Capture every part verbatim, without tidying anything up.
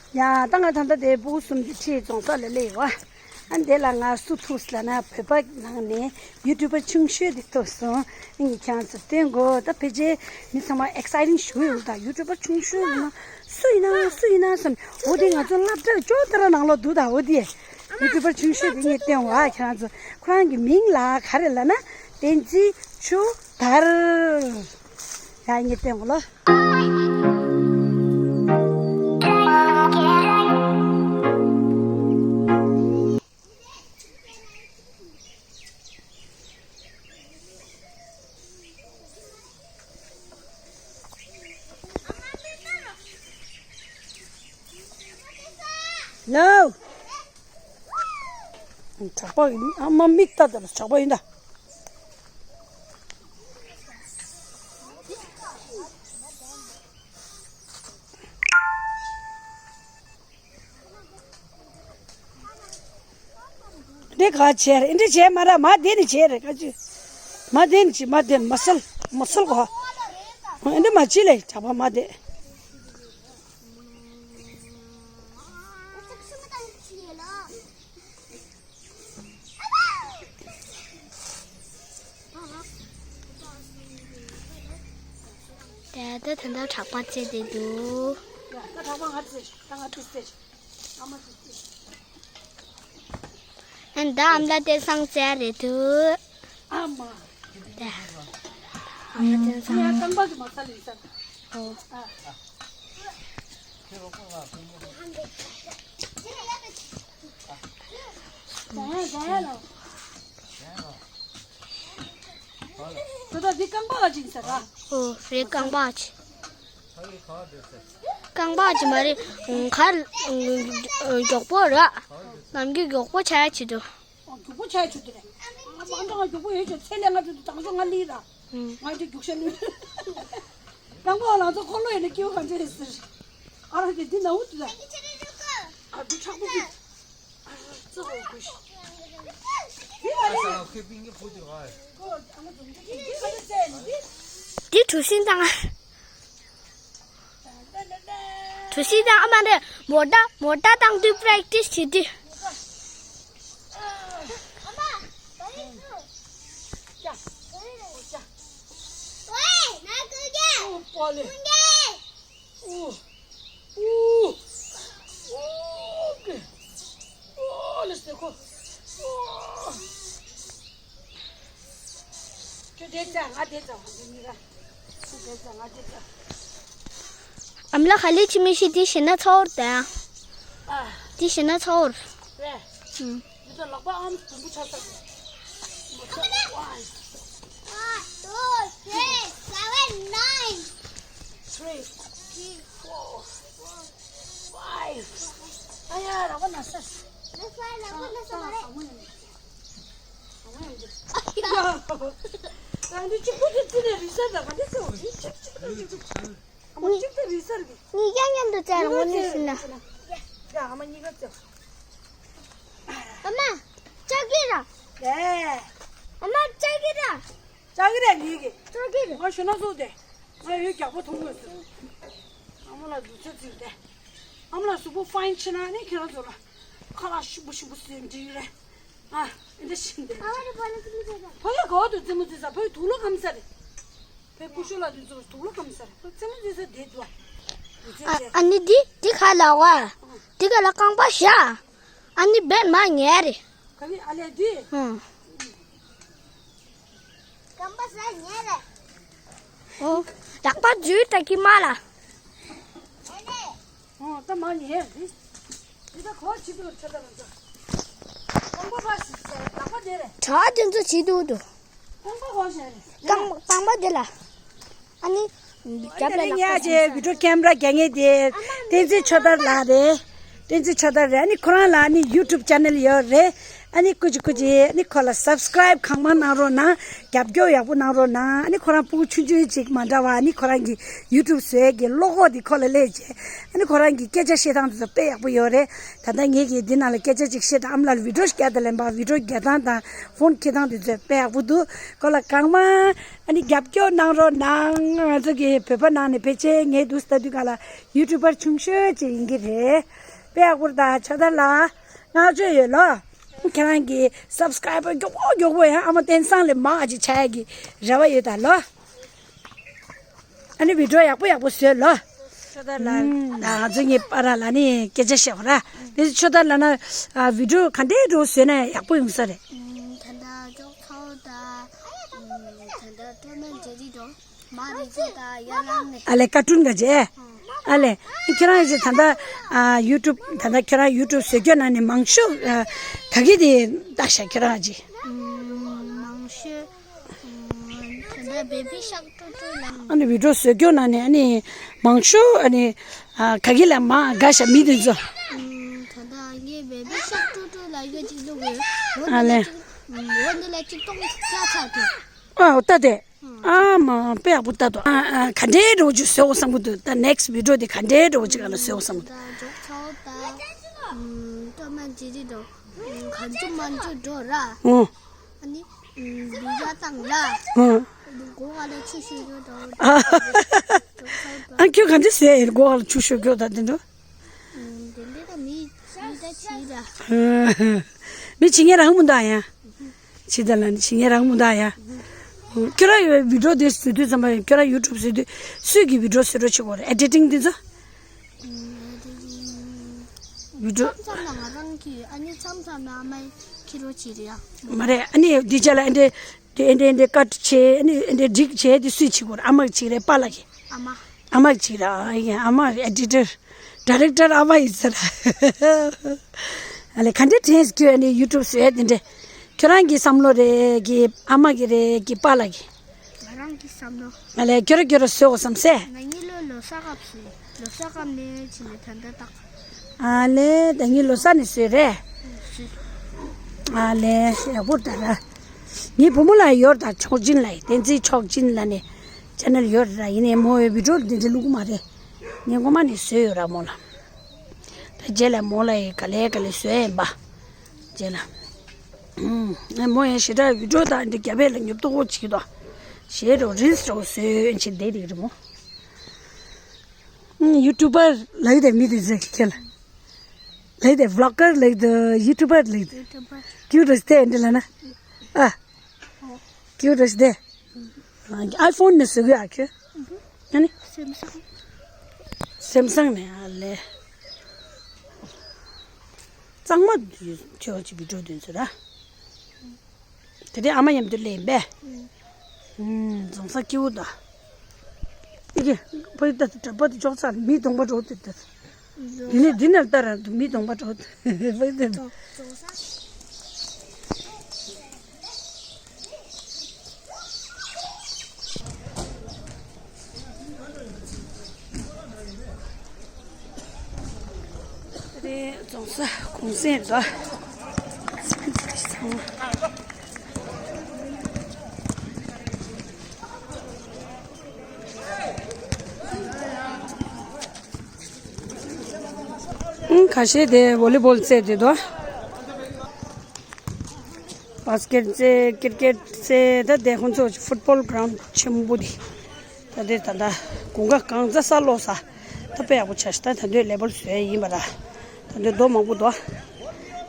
ཡ་ད་ང་ད་ལྟ་དེ་ཕྲུ་གུ་གསུམ་དེ་ཁྲིད་རྫོང་སར་ལ་སླེབས་ཡོད། ཨ་འདི་ལ་ང་སུ་ཐུག་ལབ་ན་བོད་པ་ནང་ནས་ཡུ་ཊུབ་པར་ཆུང་ཤོས་དེ་ཐུག་སོང་། ངས་ཁྱེད་རང་ཚོར་སྟོན་དགོས། ད་ཕལ་ཆེར་མི་ཚང་མ་ཨེག་སའི་ཊིང་ཞུ་ཡོད། ད་ཡུ་ཊུབ་པར་ཆུང་ཤོས་ཡིན་ན་སུ་ཡིན་ན་སུ་ཡིན་ན་བསམ། འོ་དེ་ང་ཚོ་སློབ་གྲྭར་ཅོག་ལྟ་ར་ནང་ལོགས་འདུག་ད་འོ་དེ་ཡུ་ཊུབ་པར་ཆུང་ཤོས་དེ་ངས་སྟོན་བ་ཁྱེད་རང་ཚོ། ཁོ་རང་གི་མིང་ལ་ག་རེ་ལབ་ན་བསྟན་འཛིན་ཆུ་དར། ཡ་ངས་སྟོན་གོ་ལོ། ལོ། གྲགས་པ་ཡིན། ཨ་མ་མིག་ལྟ་ལྟ་ལ་གྲགས་པ་ཡིན་ད། འདི་ག་བྱས་རེད། འདི་བྱས་མ་ར་མ་དེ་ནི་བྱས་རེད། ག་ཅི་མ་དེ་ནི་ཅི་མ་དེ་ནི་མ་སལ་མ་སལ་གོ། འདི་མ་ཅི་ལས་གྲགས་པ་མ་དེ། ད་ལྟ་ད་ལྟ་གྲགས་པ་བཙལ་བསྡད་འདུག་ད་གྲགས་པ་ང་བཙལ། ད་ང་དེ་བཙལ། ཨ་མ་དེ་བཙལ། ཨ་ད་ཨ་མ་ལགས་བསྟན་སྲུང་བཙལ་རེད་འདུག་ཨ་མ། ད་ཨ་མ་བསྟན་སྲུང་། ངས་རྐང་པ་དེ་མ་ཚར་ལ་ཡིན་ས། ཨོ། ཨ། དོ་ད་འདི་རྐང་པ་ཅིག་ཟེར་ར། ཨོ་རེད། རྐང་པ་ཅིག་རྐང་པ་ཅིག་མ་རེད། ཁ་མགྱོགས་པོ་ར། ནམ་རྒྱུན་མགྱོགས་པོ་ཆགས་ཡ་ཆེད་དུ། མགྱོགས་པོ་ཆགས་ཡ་ཆེད་དུ་རེད། ཨ་མ་མགྱོགས་པོ་ཡོད་ཀྱང་ཚེ་ལས་ང་ཚོ་དང་ཤོག་ང་ལི་ར། ང་ཚོ་རྒྱུག་ཤ་ལུས། རྐང་པ་ལ་ཚོ་འཁོར་ལོ་ཡིན་ན་སྐྱེ་བོ་གང་ཆེ་རེད་ཟེར། ཨ་ར་དེ་འདི་ན་འུ་དུ་ད། ཨ་འདི་ཁྲག་པོ་འདི། ཨ་ར་ཙི་འོ་དགོས་ཤི། འདི་ག་རེ་རེད། འདི་ག་རེ་རེད། འདི་གྲུ་གཟིངས་དང་། གྲུ་གཟིངས་དང་ཨ་མ་རེད། མོ་ཊ་མོ་ཊ་བཏང་དུས་པ་རེག་ཊི་སི་བྱེད་དུས། ཁྱོད་བསྡད་ཙང་ང་བསྡད་ཙང་། ཁྱོད་བསྡད་ཙང་ང་བསྡད་ཙང་། ཨ་མ་ལགས་ག་ལེ་ཅི་མི་ཤེས། དེ་ཞེ་ན་ཚ་བོར་ད། ཨ། དེ་ཞེ་ན་ཚ་བོར། རེད། ཨུམ། འདི་ཚོ་ལག་པ་ཨམ་དུམ་བུ་ཆགས་ས་རེད། མ་ཆགས། One, two, three, seven, nine. Three, four, five. ཨ་ཡ་ལག་པ་ན་ས། ན་ས་ལག་པ་ན་ས་མ་རེད། ཨ་འདི་གཅིག་པུ་དེ་ཙི་ནས་རི་ས་ད་ག་འདི་ཚོ་རི་གཅིག་གཅིག་གཅིག་གཅིག་ཨ་མ་གཅིག་ཏུ་རི་སར་གི་གཉིས་ཀ་མཉམ་དུ་བཙལ་ར་ངོ་ནས་ཟིན་ན། ཡ་ཨ་མ་གཉིས་ཀ་བཙལ། ཨ་མ། ལྕགས་ཀྱི་ར། ཡེ། ཨ་མ་ལྕགས་ཀྱི་ར། ལྕགས་ཀྱི་ར་ངེད་ཀྱི། ལྕགས་ཀྱི་ར། ང་ཞོན་ན་སོ་དེ། ང་ཡོད་རྒྱག་པོ་མཐོང་དགོས་སོ། ཨ་མ་ལ་དུས་ཚོད་ཚིག་དེ། ཨ་མ་ལ་གཟུགས་པོ་ཕ་ཡིན་ཆེ་ན་ནི་ཁྱེད་རང་ཚོ་ལ་ཁ་ལག་ཞིམ་པོ་ཞིམ་པོ་བཟོས་འདྲི་རེད། ཨ། འདི་ཤིན་ཏེ། ཕ་གི་གོ་དུ་རྩེད་མོ་རྩེ་ས་ཕ་གི་དུག་ལོག་སྐམ་ས་རེད། ཕ་གི་ཀུ་ཤུ་ལ་དུ་ཚོ་དུག་ལོག་སྐམ་ས་རེད། ཕ་གི་རྩེད་མོ་རྩེ་ས་དེ་དུ་ཨ། ཨ་ནི་འདི་འདི་ག་ལ་བ། འདི་ག་ལ་རྐང་པ་བཞག་ཨ་ནི་བེད་མ་ཉལ་རེད། ག་གི་ཨ་ལས་འདི། ཧུང་། རྐང་པ་ཟ་ཉལ་རེད། ཨོ། ལག་པ་འཇུས་ད་ཀི་མ་ལ། ཨོ་ད་མ་ཉལ་རེད། འདི་ད་གོ་ཅི་དུ་ཆ་ད་ལ་ཟ། རྐང་པ་ཕ་ཞིག་ཟ་ལག་པ་དེ་རེད། གྲ་དེ་ཚོ་ཅི་དུ་འདུག་རྐང་པ་གོ་ཞིག་རེད། རྐང་རྐང་པ་དེ་ལ། ཨ་ནི། རྒྱབ་ལ་ལག་པ་ཟ་ས། བི་ཌིའོ་ཀེམ་ར་རྒྱག་མཁན་དེ་བསྟན་འཛིན་ཆོས་དར་ལགས་རེད། བསྟན་འཛིན་ཆོས་དར་རེད། ཨ་ནི་ཁོ་རང་ལ་ཨ་ནི་ཡུ་ཊུབ་ཅེ་ནལ་ཡོད་རེད། ཨ་ནི་ཀུ་ཅི་ཀུ་ཅི། ཨ་ནི་ཁོ་ལ་སབ་སི་ཀེ་རེབ་གང་མང་གནང་རོགས་གནང་། རྒྱབ་སྐྱོར་ཡག་པོ་གནང་རོགས་གནང་། ཨ་ནི་ཁོ་རང་ཕྲུ་གུ་ཆུང་ཆུང་ཅིག་མ་འདྲ་བ། ཨ་ནི་ཁོ་རང་གི་ཡུ་ཊུབ་བཟོ་ཡས་ཀྱི་བློ་ཁོག་འདི་ཁོ་ལ་སླེབས་རྗེས། ཨ་ནི་ཁོ་རང་གི་སྐད་ཆ་བཤད་སྟངས་དེ་ཚོ་དཔེ་ཡག་པོ་ཡོད་རེད། ད་ལྟ་ངེད་ཀྱིས་འདི་ནང་ལ་སྐད་ཆ་ཅིག་བཤད་དང་། ཨ་མ་ལགས་ལ་བི་ཌི་ཡོ་ཞིག་བརྒྱབ་དང་ལབ་པ། བི་ཌི་ཡོ་བརྒྱབ་སྟངས་དང་ཕོན་འཁྱེར་སྟངས་དེ་ཚོ་དཔེ་ཡག་པོ་འདུག་ཁོ་ལ་གང་མང་ཨ་ནི་རྒྱབ་སྐྱོར་གནང་རོགས་གནང་། ང་ཚོ་གི་བོད་པ་ནང་ནས་ཕལ་ཆེར་ངས་འདུག་ལྟ་དུས་ག་ལ་ཡུ་ཊུབ་པར་ཆུང་ཤོས་ཅིག་ཡིན་གྱི་རེད། དཔེ་ཡག་པོ་རེད། ད་ཆོས་དར་ལགས། བསྔགས་བརྗོད་ཡོད་ལོ། ཁྱེད་རང་གི་སབ་སི་ཀེ་རེབ་མགྱོགས་པོ་མགྱོགས་པོ་ཡང་ཨ་མ་བསྟན་བཟང་ལས་མང་ཅིག་ཆགས་ཡག་གི་རེ་བ་ཡོད་ད་ལོ། ཨ་ནི་བི་ཌི་ཡོ་ཡག་པོ་ཡག་པོ་བཟོས་ལོ། ཆོས་དར་ལགས། ཨུམ། ད་ང་ཚོ་གཉིས་བར་ལ་ནི་སྐད་ཆ་བཤད་པ་ར། དེ་ཆོས་དར་ལགས་ན་ཨ་བི་ཌི་ཡོ་ག་འདྲའི་འདྲ་བོ་བཟོས་ན་ཡག་པོ་ཡོང་ས་རེད། ཨུམ། ད་ལྟ་ཅོག་ཚོགས་དང་། ཨུམ། ད་ལྟ་ཀྲོ་མན་ཇེ་རི་འདྲ་བོ། མ་རེད་ཅེས་ད་ཡར་ལངས་ནས། ཨ་ལས་ཀར་ཊུན་ག་ཅེ། ཨ་ལས། ཁྱེད་རང་ཡིན་ད་ལྟ་ཨ་ཡུ་ཊུབ། ད་ལྟ་ཁྱེད་རང་ཡུ་ཊུབ་བཟོ་རྒྱུ་ནང་ནས་མང་ཤོས་ཨ་ག་གི་དེ་ལྟ་ཤག་ཁྱེད་རང་ཅི། ཨུམ། མང་ཤོས། ཨུམ། ད་ལྟ་བེ་བི་ཤག་ཀྲུ་ཀྲུ་ལ། ཨ་ནི་བི་ཌི་ཡོ་བཟོ་རྒྱུ་ནང་ནས་ཨ་ནི་མང་ཤོས་ཨ་ནི་ཨ་ག་གི་ལ་མ་དགའ་ཤག་མི་དེ་ཚོ། ཨུམ། ད་ལྟ་ངས་བེ་བི་ཤག་ཀྲུ་ཀྲུ་ལ་ཡོད་ཅིག་བླུགས་ཡོད། འོ་ཨ་ལས། འདི་ལ་ཅིག་ཨུམ། འོ་འདི་ལ་ཅིག་སྟོང་བརྒྱ་ཚར་ཏེ། ཨ་འོ་ལྟ་དེ། ཨ་མ་དཔེ་ཡག་པོ་ལྟ་འདུག་ཨ་ཨ་ག་འདྲའི་འདྲ་བོ་ཅིག་བཟོ་དགོས་བསམ་གྱི་འདུག་ད་ནེག་སི་ཊི་བི་ཌི་ཡོ་དེ་ག་འདྲའི་འདྲ་བོ་ཅིག་ག་ལ་བཟོ་དགོས་བསམ་གྱི་འདུག་ད་ཅོག་ཚོགས་དང་། ཨུམ། ཀྲོ་མན་ཇེ་རི་འདྲ་བོ། ཨུམ། གང་བྱུང་མང་བྱུང་འགྲོ་ར། ཨོ། ཨ་ནི། ཨུམ། འབུད་རྒྱག་བཏང་ལ། ཨོ། སྒོ་ང་ལ་ཆུ་ཤོར་རྒྱུ་འདྲ་བོ། ཨ། ཨ་ཁྱོད་ག་འདྲ་བཟོས་ཡིན། སྒོ་ང་ལ་ཆུ་ཤོར་རྒྱུ་ད་དེ་འདྲ། ཨུམ། དེ་འདྲ་ད་མི་མི་ད་བྱེད་ར། མི་བྱེད་མཁན་རང་མི་འདུག་ཡ། བྱེད་ད་ལ་ནི་བྱེད་མཁན་རང་མི་འདུག་ཡ། ཁྱོད་རང་ཡོད་བི་ཌི་ཡོ་དེ་བཟོ་དུས་ཙམ་པ་ཁྱོད་རང་ཡུ་ཊུབ་བཟོ་དུས་སུས་ཀྱི་བི་ཌི་ཡོ་བཟོ་རོགས་བྱེད་དགོས་རེད། ཨེ་ཌི་ཊིང་དེ་ཚོ། ཨུམ། ཨེ་ཌི་ཊིང་། བི་ཌི་ཡོ། མཚམས་མཚམས་ལ་ང་རང་གིས། ཨ་ནི་མཚམས་མཚམས་ལ་ཨ་མས་ཁྱེར་རོགས་བྱེད་རེད་ཡ། མ་རེད། ཨ་ནི་འདི་ཅག་ལ་ཨེ་འདྲས། དེ་ཨེ་འདྲས་ཨེ་འདྲས་ཀཊ་བྱས། ཨ་ནི་ཨེ་འདྲས་སྒྲིག་བྱས། དེ་སུས་བྱེད་དགོས་རེད། ཨ་མ་གིས་བྱེད་རེད། པཱ་ལགས་ཀྱིས། ཨ་མ། ཨ་མ་གིས་བྱེད་རེད། ཨ་ཡ། ཨ་མ་ཨེ་ཌི་ཊར། ཌའི་རེག་ཊར་ཨ་མ་ཡིན་ཟེར། ཨ་ལས། ག་འདྲས་དྲན་སོང་ཁྱོད་ཨ་ནི་ཡུ་ཊུབ་བཟོ་ཡ་དེ་འདྲས། ཁྱོད་རང་གི་བསམ་བློ་རེད་གི། ཨ་མ་གི་རེད་གི། པཱ་ལགས་ཀྱི། ང་རང་གི་བསམ་བློ། ཨ་ལས། ཁྱོད་རང་ཁྱོད་རང་བཟོ་དགོས་བསམ་སེ། ང་གཉིས་ལོ་ལོ་གསར་སྐབས་སུ། ལོ་གསར་སྐབས་ནས་བྱས་ནས་ད་ལྟ་བཏང་། ཨ་ལས། ད་ངའི་ལོ་གསར་ནས་བཟོས་རེད། ཨ་ལས། ཡག་པོ་ད་ར། ངའི་བུ་མོ་ལ་ཡོད་ད། མཆོག་སྦྱིན་ལ། བསྟན་འཛིན་མཆོག་སྦྱིན་ལ་ནས་ཅེ་ནལ་ཡོད་ར། ཡིན་ནའི་མོ་བི་ཌི་ཡོ་འདི་འདྲ་བླུག་གི་མ་རེད། ངས་སྔོན་མ་ནས་བཟོས་ཡོད་ར་མོ་ལ། ད་རྗེས་ལ་མོ་ལ་ཡི་ག་ལེ་ག་ལེ་བཟོས་ཡིན་པ། རྗེས་ལ། ཨུམ། མོ་ཡང་ཞེ་དྲག་བི་ཌི་ཡོ་དང་འདི་རྒྱབ་པའི་ལ་ཉོབ་ཏོག་ཅིག་དོ། ཞེ་དྲག་རིལ་སི་འདྲ་བོ་བཟོས་ཡོད་ཅིག་བསྡད་དེ་རེད་མོ། ཨུམ། ཡུ་ཊུབ་པར་ལབ་ཡི་དེ་མི་དེ་ཚོས་ཁྱེད་ལ། ལབ་ཡི་དེ་བི་ལོག་གར་ལབ་ཡི་དེ། ཡུ་ཊུབ་པར་ལབ་ཡི་དེ། ཡུ་ཊུབ་པར། ཀྱུ་ཊི་རེད་དེ་འདི་ལ་ན། ཨ། ཨོ། ཀྱུ་ཊི་རེད་དེ། ཨའི་ཕོན་ནས་བཟོ་གི་ཨ་ཁྱོད། ཨ་ནི། སེམ་སང་། སེམ་སང་ནས་ཨ་ལས། གཙང་མ་ཁྱོད་ཅིག་བི་ཌི་ཡོ་འདོན་ཚུལ་ར། དེ་དེ་ཨ་མ་མཉམ་དུ་ལེན་པས། ཨུམ། ཨུམ། རྫོང་སར་སྐྱིད་པོ་ད། ཨི་ཀེ། ཕ་ཡི་ད་གྲྭ་པ་དེ་ཅོག་ཚར་མི་གདོང་པ་འགྲོ་དེ་ད། དེ་ནས་འདི་ནས་ལྟ་ར་མི་གདོང་པ་འགྲོ་དེ། ཕ་ཡི་ད། རེད། རྫོང་ས་གུང་སེང་རེད། ཁ་ཤས་དེ་ཝོ་ལི་བོལ་རྩེད་དེ་དོ། བྷ་སི་ཀེ་ཊི་རྩེད། ཀིར་ཀེ་ཊི་རྩེད། ད་དེ་ཁོང་ཚོ་ཕུཊ་བོལ་གྷ་རའུན་ཌི་ཆེན་པོ་དེ། ད་དེ་ད་ལྟ་དགུན་ཁ་གང་ཚ་ས་ལོག་ས། ད་དཔེ་ཡག་པོ་ཆགས་ཤག་ད་ད་དུང་ལེ་བལ་བཟོས་ཡིན་པ་ར། ད་དུང་རྡོ་མང་པོ་འདུག་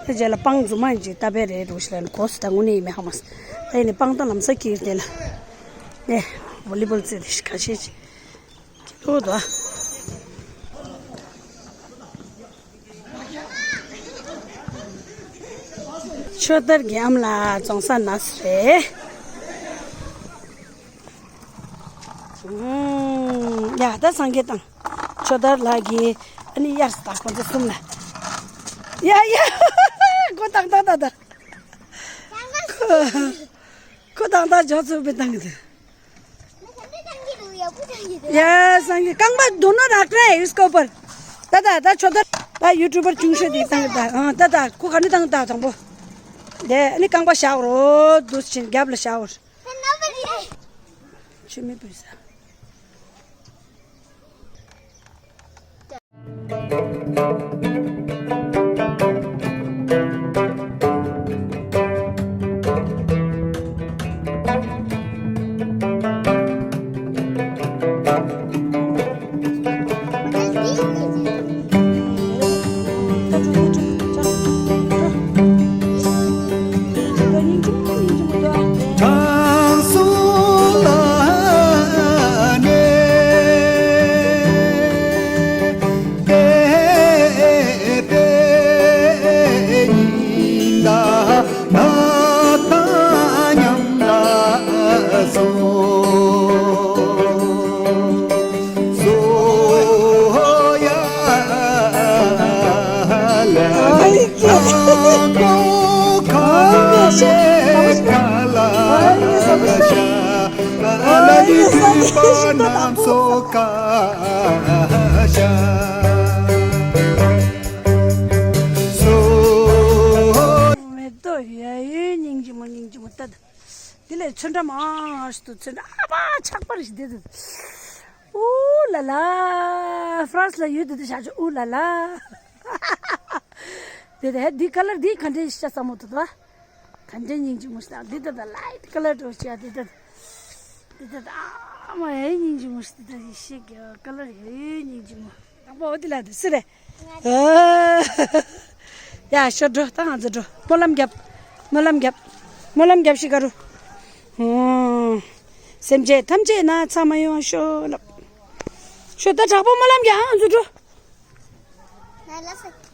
ད་རྗེས་ལ་སྤང་རྫུན་མ་ཡིན་ཅིག་ད་དཔེ་རེད་འགྲོ་ཞིག་ལ་ནི་གོ་སི་ད་དངོས་གནས་ཡིན་མེད་ཧ་མ་སི། ད་ཡིན་ནི་སྤང་ད་ལམ་ས་ཀིར་དེ་ལ། ནས་ཝོ་ལི་བོལ་རྩེད་དེ་ཤི་ཁ་ཤས་ཅིག་ལོ་དོ། ཆོས་དར་གྱི་ཨམ་ལགས་རྫོང་ས་ན་སི་རེད། ཨུམ། ཡ་ད་སངས་རྒྱས་དང་། ཆོས་དར་ལགས་ཀྱིས་ཨ་ནི་གཡར་སི་ད་ཁོ་ཚོ་གསུམ་ལ། ཡ་ཡ། ཁོ་ཏང་ཏང་ཏང་ཏང་། ཁོ་ཁོ་ཏང་ཏང་ཇོ་ཚུགས་པའི་ཏང་གི་དུ། ཡ་སངས་རྒྱས། རྐང་པ་དོ་ནོ་རག་རེད་ཡུ་སི་ཀོ་པར། ད་ད་ད་ཆོ་ད་ད་ཡུ་ཊུབ་པར་ཆུང་ཤོས་དེ་བཏང་གི་ད། ཨ་ད་ད་ཁོ་ག་ནས་བཏང་གི་ད་དང་པོ། དེ་ནི་རྐང་པ་བཞག་རོགས་འདུག་ཕྱིན་རྒྱབ་ལ་བཞག་རོགས། ཆུ་མི་བུས་ས། མེ་ཏོག་ཡ་ཡོད་སྙིང་རྗེ་མོ་སྙིང་རྗེ་མོ་ལྟ། དེ་ལས་ཚོན་ཁྲ་མང་ཞིག་ཏུ་ཚོན་ཁྲ་ཨ་ཕ་ཆག་པ་རེ་ཞིག་བསྡད་འདུག་ཨུ་ལ་ལ། ཧྥ་རན་སི་ལ་ཡོད་དེ་དེ་བྱ་ཆོག་ཨུ་ལ་ལ། དེ་དེ་འདི་ཁ་ལར་འདི་ག་འདྲའི་ཤ་ཚ་མོ་འདུག་བ། ག་འདྲའི་སྙིང་རྗེ་མོ་ཞིག་དང་འདི་ད་ད་ལའིཊ་ཁ་ལར་འདྲ་བོ་ཞིག་ཡ་དེ་ད། འདི་ད་ད་ཨ་མ་ཡ་སྙིང་རྗེ་མོ་ཞིག་འདི་ད་ཡེ་ཤེས་ཀྱི་ཁ་ལར་ཡ་སྙིང་རྗེ་མོ། དང་པོ་འོ་དེ་ལ་དེ་སུ་རེད། ཡ་ཤོ་འགྲོ་ད་ང་ཚོ་འགྲོ། སྨོན་ལམ་རྒྱབ། སྨོན་ལམ་རྒྱབ། སྨོན་ལམ་རྒྱབ་ཤིག་ག་རུ། ཧུམ། སེམས་ཅན་ཐམས་ཅད་ན་ཚ་མ་ཡོང་ཤོག་ལབ། ཤོ་ད་དྲག་པོ་སྨོན་ལམ་རྒྱབ་ཨ་ང་ཚོ་འགྲོ། ང་ལ་ས་